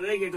Reggae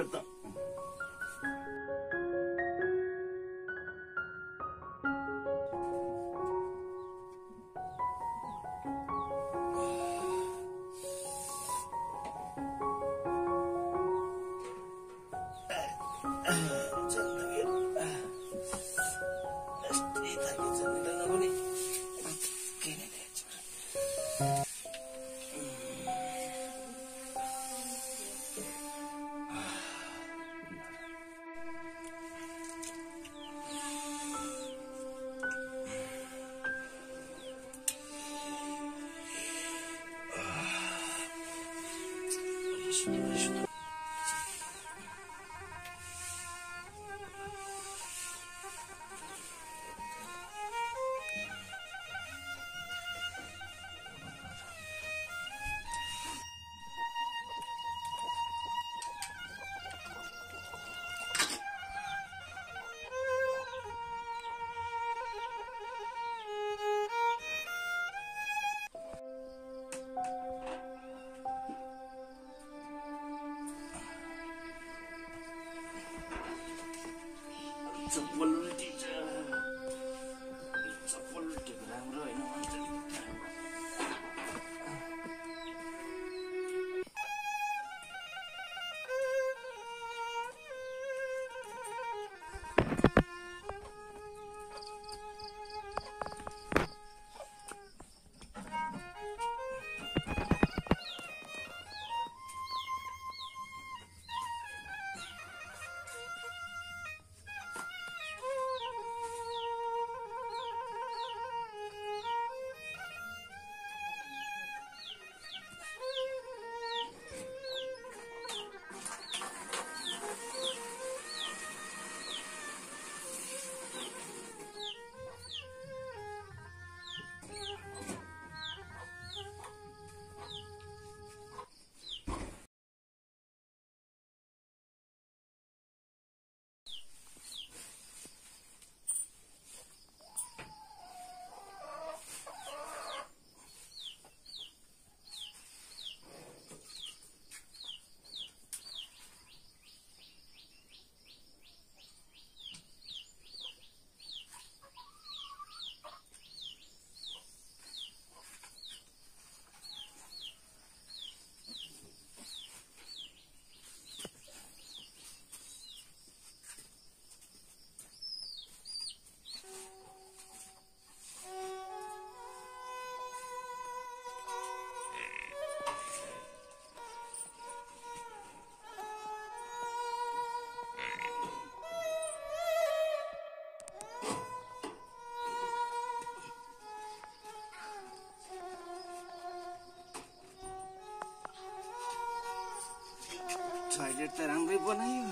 toilet त राम्रै बनायो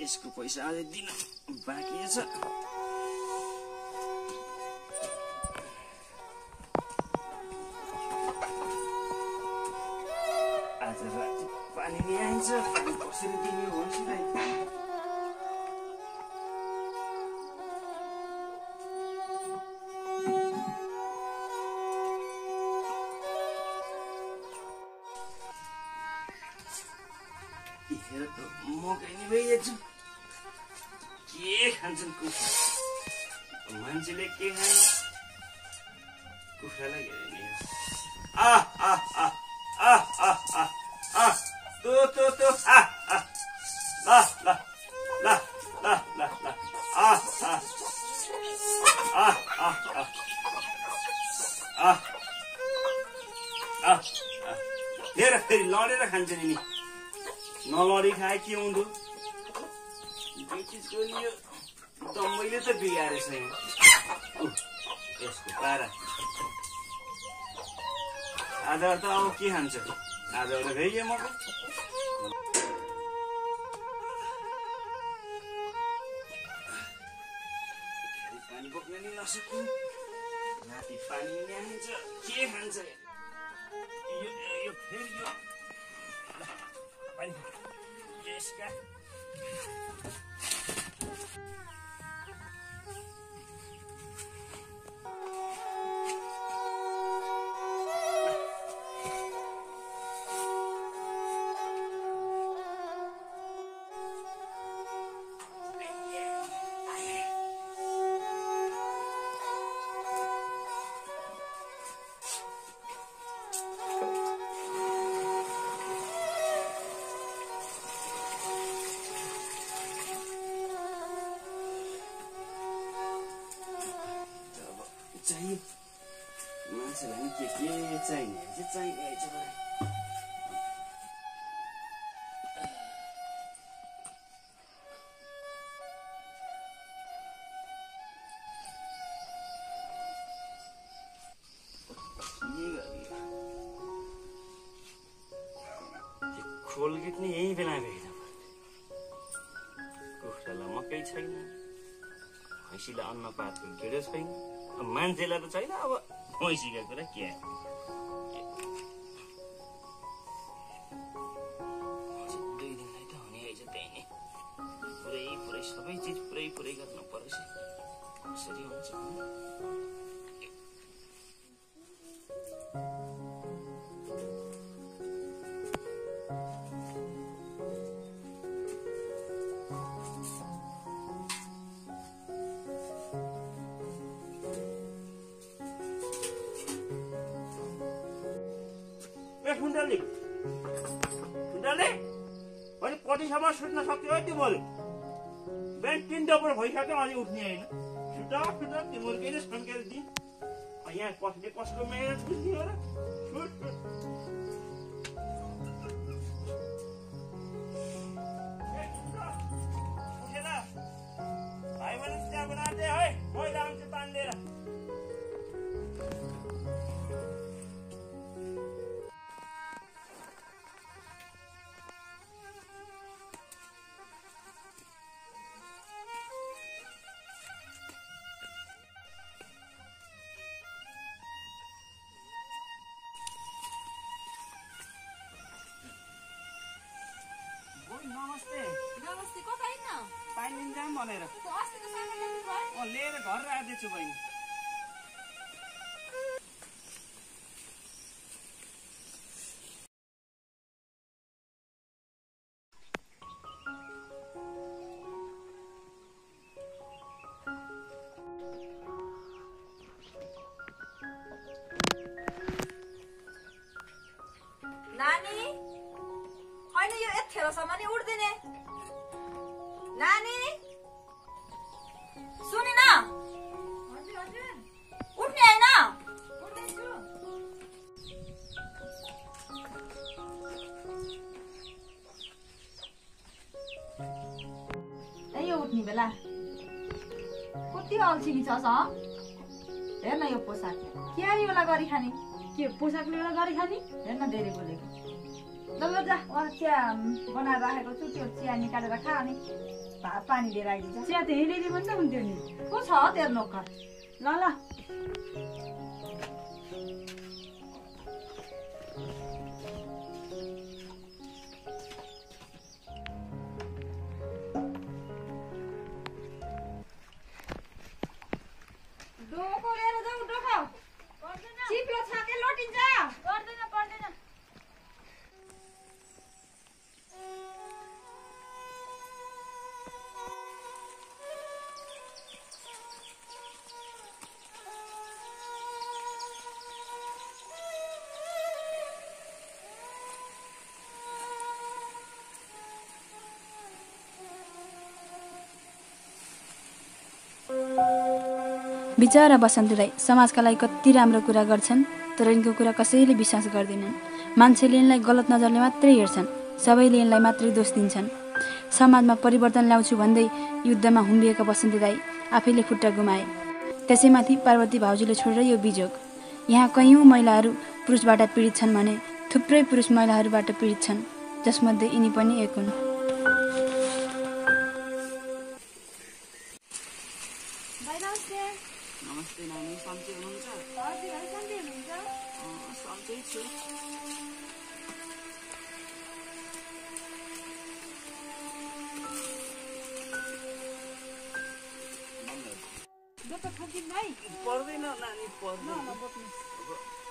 यसको पैसा अझै दिन बाँकी छ आज राति पानी नि आइन्छ पानी कसरी दिने हो यसलाई मकै नि भइहाल्छु के खान्छन् कुखुरा मान्छेले के खान्छ कुखुरालाई हेर्ने हेर फेरि लडेर खान्छ नि नलडी खाए के हुँदो यो चिजको यो दम्बैले त बिगारेछ यसको पारा आज त अब के खान्छ आज त भेगे मको पानी बोक्न नि नसक्नु राति पानी ल्याइन्छ के खान्छ यो फेरि यो पानी यसका चाहिए मान्छेलाई नि के चाहिने चाहिने कोलगेट नि यही बेला भेट्दा कुखुरालाई मकै छैन भैँसीलाई अन्न पातको गेडो छैन मान्छेलाई त छैन अब भैँसीको कुरा के दुई दिनलाई त हुने आइज त्यही नै पुरै सबै चिज पुरै गर्नु पर्छ कसरी हुन्छ खुन्डाले अनि कतिसम्म सुत्न सक्यो है तिमीहरू बिहान 3 डबर भइसक्यो अलि उठ्ने होइन सुता तिमीहरू केही छन्केर दि यहाँ कसले कसको मेहनत बुझ्ने हो र उठेन भाइ भने चिया बनाउँदै है मैले आउँछु पानी लिएर नमस्ते नमस्ते कता हिँड्न पानी लिन जाम भनेर अस्तिको सामान ल्याउनु भयो लिएर घर आइदिन्छु बहिनी नानी होइन यो यतिखेरसम्म नि उठ्दैन नानी सुनि न उठ्ने होइन यो उठ्ने बेला कति अल्छिनी छ हेर्न यो पोसाक क्यारी वाला गरी खाने के पोसाकले वाला गरी खाने हेर्न धेरै बोलेको ल जा चिया बनाएर राखेको छु त्यो चिया निकालेर खा अनि भात पानी लिएर आइदिन्छ चिया त हेरेर मात्रै हुन्थ्यो नि को छ तेरो नोकर ल डोको लिएर जाऊ डोको चिप्लो छाके लोटिन्छ पर्दैन बिचरा बसन्ती राई समाजका लागि कति राम्रो कुरा गर्छन् तर यिनको कुरा कसैले विश्वास गर्दैनन्। मान्छेले यिनलाई गलत नजरले मात्रै हेर्छन्, सबैले यिनलाई मात्रै दोष दिन्छन्। समाजमा परिवर्तन ल्याउँछु भन्दै युद्धमा हुम्बिएका बसन्ती राई आफैले खुट्टा गुमाए। त्यसैमाथि पार्वती भाउजूले छोडेर यो बिजोग। यहाँ कयौं महिलाहरू पुरुषबाट पीडित छन् भने थुप्रै पुरुष महिलाहरूबाट पीडित छन्, जसमध्ये यिनी पनि एक हुन्। नमस्ते नानी, सन्चै हुनुहुन्छ? त थकिन्न है पर्दैन नानी पर्दैन ल बोक्नुहोस्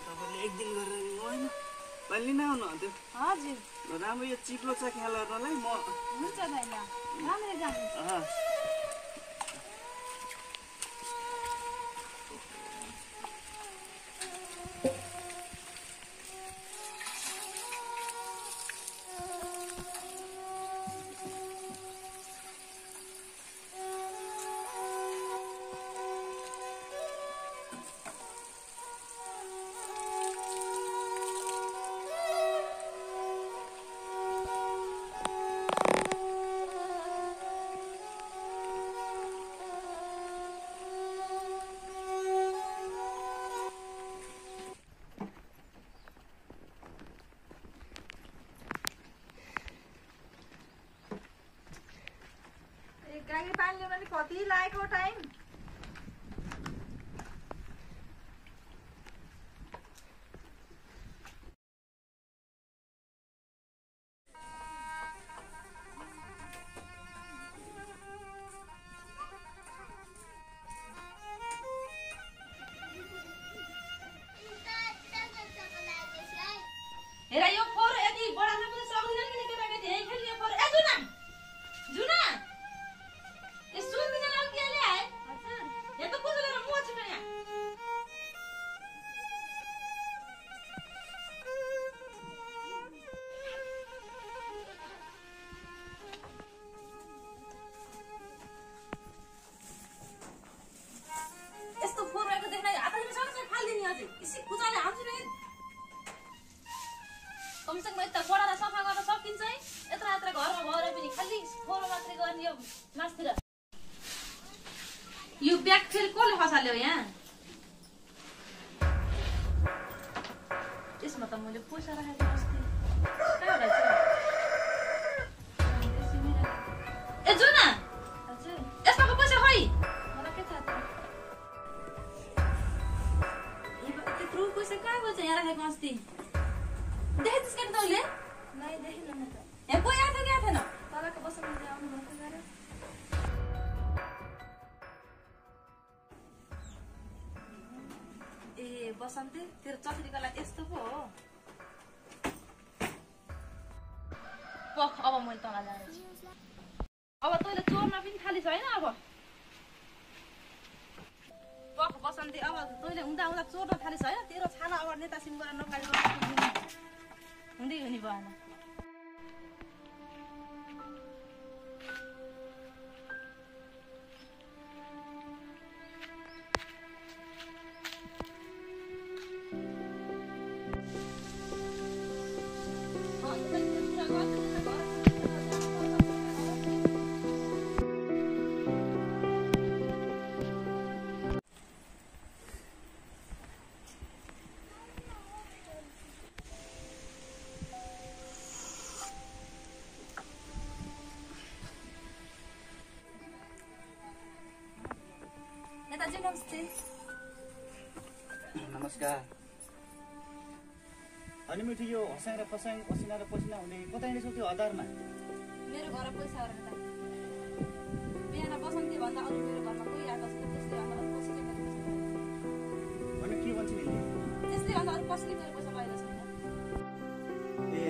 तपाईँले एक दिन गरेर होइन कहिले लिन आउनुहुन्थ्यो हजुर राम्रो यो चिप्लो छ ख्याल गर्नलाई म हुन्छ दाइ ल राम्ररी जानुहोस् गाई पानी ल्याउन नि कति लागेको टाइम हेरा यो फोहोर यदि बढाउन पनि सक्दिनन् किन केटाकेटी यही खेल्ने यो फोहोर ए जुना जुना ए सुन्दिन लाउ के ल्याए हजुर यहाँ त कसले र म छु यहाँ यस्तो फोहोर भएको देख्दा हातले सँगसँगै फाल्दिने अझै इसी कुचाले हाल्छु नि कमसेकम यता बढाएर सफा गर्न सकिन्छ है यत्र यत्र घरमा भएर पनि खालि फोहोर मात्रै गर्ने यो मासतिर यो ब्याग फेरि कसले खसाल्यो यहाँ त्यसमा त मैले पैसा राखेको अस्ति कहाँ रहेछ ए जुना हजुर यसमा पैसा खै मलाई के थाहा त्यत्रो पैसा कहाँ गयो यहाँ राखेको अस्ति देखेछस् के तैँले नै देखिन म त यहाँ कोही आएको क्या थिएन तलको बसमा आउनु भएको गरे ए बसन्ते तेरो चक्रीको लागि यस्तो पो हो पख अब मैले तँलाई जानेछु अब तैँले चोर्न पनि थालिस् होइन अब पख बसन्ते अब तैँले हुँदा हुँदा चोर्न थालिस् होइन तेरो छाला अब नेता सिमबाट नकालेर हुँदै हुने भएन नेताजी नमस्ते नमस्कार अनि मिठी यो हँसाएर फसाङ पसिना र पसिना हुने कता हिँडेछौ त्यो हतारमा मेरो घर पैसा गरेर बिहान बसन्ती भन्दा अरू मेरो घरमा कोही आएको छैन त्यसले भन्दा अरू कसैले मेरो पैसा भने के भन्छ नि त्यसले भन्दा अरू कसैले मेरो पैसा पाएको छैन ए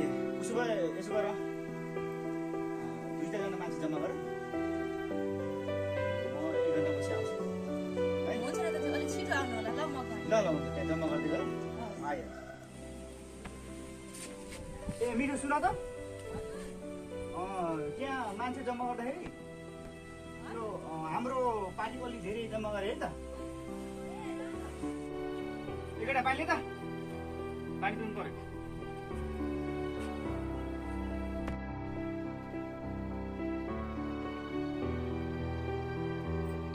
उसो भए यसो गर दुईजना मान्छे जम्मा गर म 1 घन्टापछि आउँछु हुन्छ नि त अलिक छिटो आउनु होला ल म ल ल हुन्छ त्यहाँ जम्मा गर्दै गर आयो ए मिठो सुन त त्यहाँ मान्छे जम्मा गर्दाखेरि यो हाम्रो पार्टीको अलिक धेरै जम्मा गरे है त एकटा पानी ले त पानी पिउनु पर्यो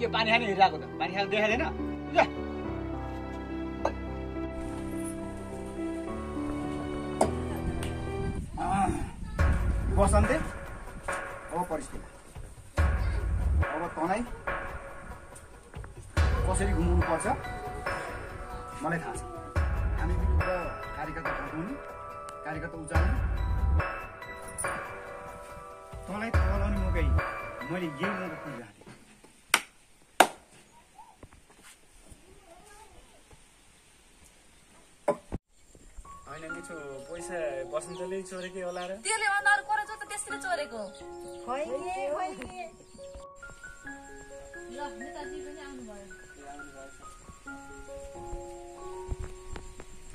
के पानी खाने हेरिरहेको त पानी खाएको देखाइदैन जा बसन्ते अब परिस्थिति अब तँलाई कसरी घुमाउनु पर्छ मलाई थाहा छ हामी विरुद्ध कार्यकर्ता भट्काउने कार्यकर्ता उचाल्ने तँलाई तलाउने मौकै मैले यही मौका खोजिरहेको थिएँ मिठो पैसा बसन्तले चोरेकै होला र त्यसले भन्दा अरू कसले त त्यसरी चोरेको ल नेताजी पनि आउनु भयो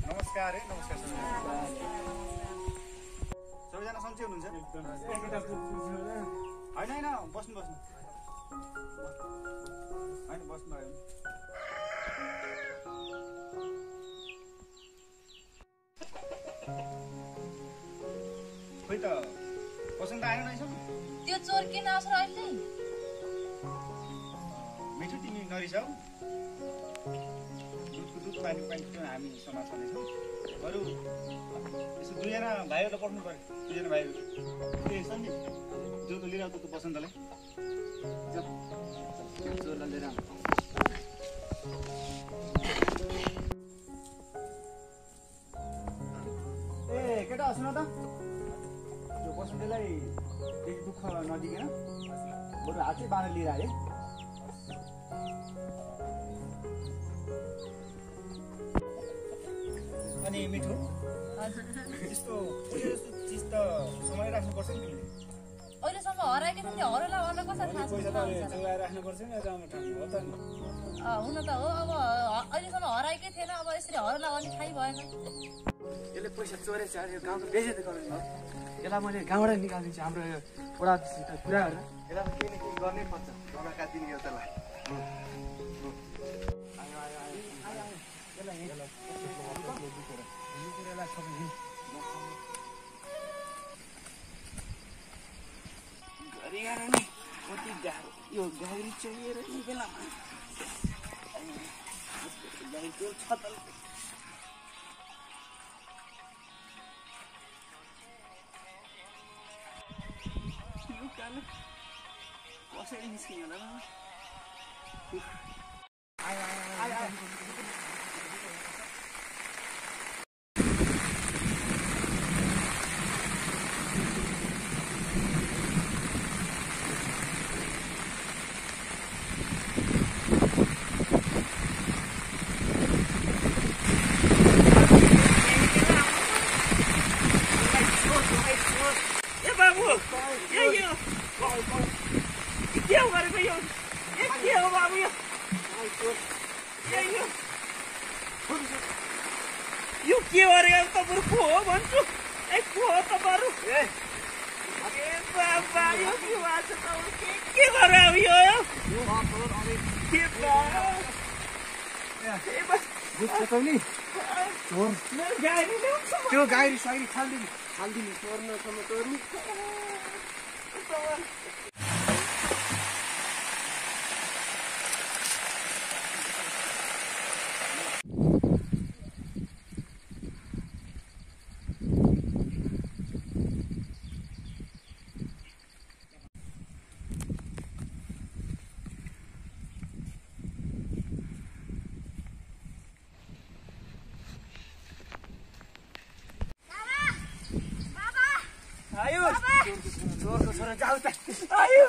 नमस्कार है नमस्कार सबैजना सन्चै हुनुहुन्छ होइन होइन बस्नु होइन बस्नु भयो खोइ त पसन्द आएन रहेछ त्यो चोर किन आउँछ र अहिले मिठो तिमी नरिसाऊ दुध पानी त्यो हामी समाज छँदैछौँ अरू यसो दुईजना भाइहरूलाई पठाउनु पऱ्यो दुईजना भाइहरू ए सन्दीप जो त लिएर आऊ त पसन्दलाई चोरलाई लिएर आऊ ए केटा सुन त त्यो बसन्तलाई एक दुःख नदिकन बरु हातै बाँधेर लिएर आए अनि मिठो त्यस्तो चिज त समय राख्नुपर्छ नि तिमीले अहिलेसम्म हराएको थियो नि हराउला भनेर कसरी थाहा पैसा त जोगाएर राख्नुपर्छ नि राम्रो ठाउँ हो त नि हुन त हो अब अहिलेसम्म हराएकै थिएन अब यसरी हराउला भन्ने थाहै भएन यसले पैसा चोरेछ यो गाउँको बेइज्जती गर्नु हो यसलाई मैले गाउँबाट निकालिदिन्छु हाम्रो यो वडासित कुरा गरेर यसलाई केही न केही गर्नै पर्छ डोका काटिने एउटालाई कति गाह्रो यो गाडी चोरेर नि बेलामा गाडी चोर छ त कसरी निस्किने होला यो के गरेको त बरु को हो भन्छु ए को हो त बरु ए बाबा यो के भन्छ त के गरे अब यो के त्यो गाडी साइडी खालिदिनु चोर्नसम्म चोर्नु चोरको छोरा जाऊ त आयो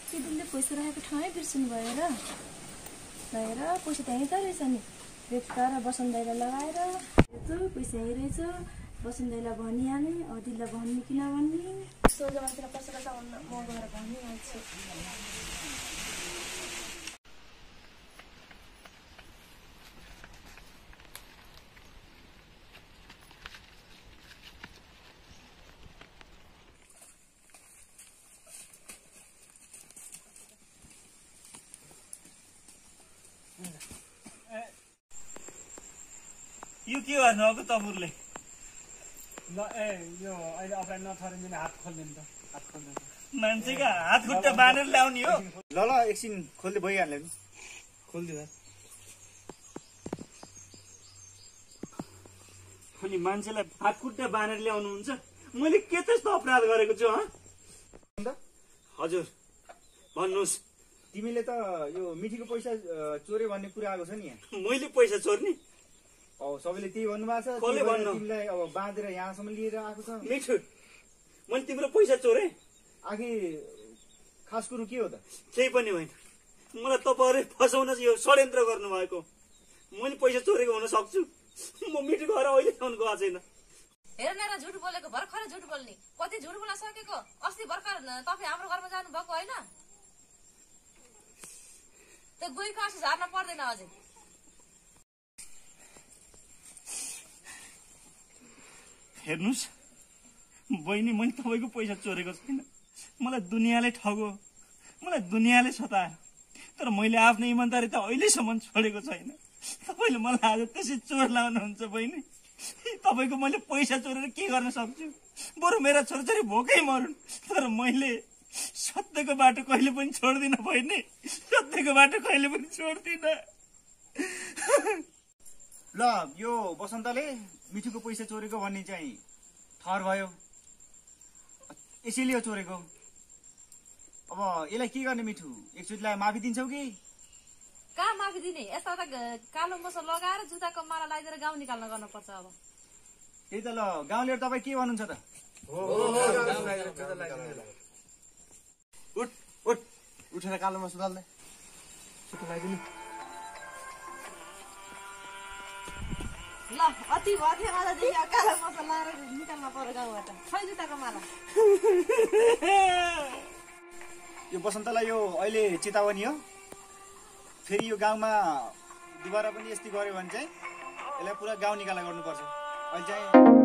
केटीले पैसा राखेको ठाउँै बिर्सिनु भयो र पैसा त्यहीँ त रहेछ नि बेकार बसन्तैलाई लगाएर यत्रो पैसा यहीँ रहेछ बसन्तैलाई भनिहाले अदिलाई भन्ने किन भन्ने सोझो मान्छेलाई पैसा रहेछ भन्न म गएर भनिहाल्छु यो के गर्नु तपुरले ल ए यो अहिले अपराध नथरिँदैन हात खोल्दैन त हात खोल्दैन मान्छेका हात खुट्टा बाँधेर ल्याउने हो ल एकछिन खोल्दै भइहाल्यो नि खोलिदियो अनि मान्छेलाई हात खुट्टा बाँधेर ल्याउनुहुन्छ मैले के त्यस्तो अपराध गरेको छु हजुर भन्नुहोस् तिमीले त यो मिठीको पैसा चोर्यो भन्ने कुरा आएको छ नि यहाँ मैले पैसा चोर्ने सबैले त्यही भन्नुभएको छ तिमीलाई अब बाँधेर यहाँसम्म लिएर आएको छ मिठो मैले तिम्रो पैसा चोरेँ आखिर खास कुरो के हो त? केही पनि होइन। मलाई तपाईँहरूले फसाउन यो षड्यन्त्र गर्नुभएको। मैले पैसा चोरेको हुन सक्छु। म मिठो घर अहिलेसम्म गएको छैन। हेर मेरा झुट बोलेको भर्खरै झुट बोल्ने कति झुट बोल्न सकेको। अस्ति भर्खर तपाईँ हाम्रो घरमा जानु भएको होइन? त्यो गोइको आँसु झार्न पर्दैन अझै। हेर्नुहोस् बहिनी, मैले तपाईँको पैसा चोरेको छैन। मलाई दुनियाँले ठग्यो, मलाई दुनियाँले सतायो, तर मैले आफ्नो इमान्दारी त अहिलेसम्म छोडेको छैन। तपाईँले मलाई आज त्यसै चोर लाउनुहुन्छ बहिनी। तपाईँको मैले पैसा चोरेर के गर्न सक्छु? बरु मेरा छोराछोरी भोकै मरुन्, तर मैले सत्यको बाटो कहिले पनि छोड्दिनँ बहिनी। सत्यको बाटो कहिले पनि छोड्दिनँ। ल यो बसन्तले मिठुको पैसा चोरेको भन्ने चाहिँ ठहर भयो। यसैले यो चोरेको। अब यसलाई के गर्ने मिठु? एकचोटिलाई माफी दिन्छौ कि? कहाँ माफी दिने? यस्ता त कालो मोसो लगाएर जुत्ताको माला लगाइदिएर गाउँ निकाल्न गर्नुपर्छ। अब त्यही त। ल गाउँलेहरू तपाईँ के भन्नुहुन्छ त? उठ उठ उठेर कालोमा सुधाल्दै सुत्नु लगाइदिनु। ल अति भयो थियो आजदेखि कालो मोसो लगाएर निकाल्न पर्यो गाउँबाट। खै जुत्ताको माला। यो बसन्तलाई यो अहिले चेतावनी हो। फेरि यो गाउँमा दुबारा पनि यस्तै गर्यो भने चाहिँ यसलाई पुरा गाउँ निकाला गर्नुपर्छ। अहिले चाहिँ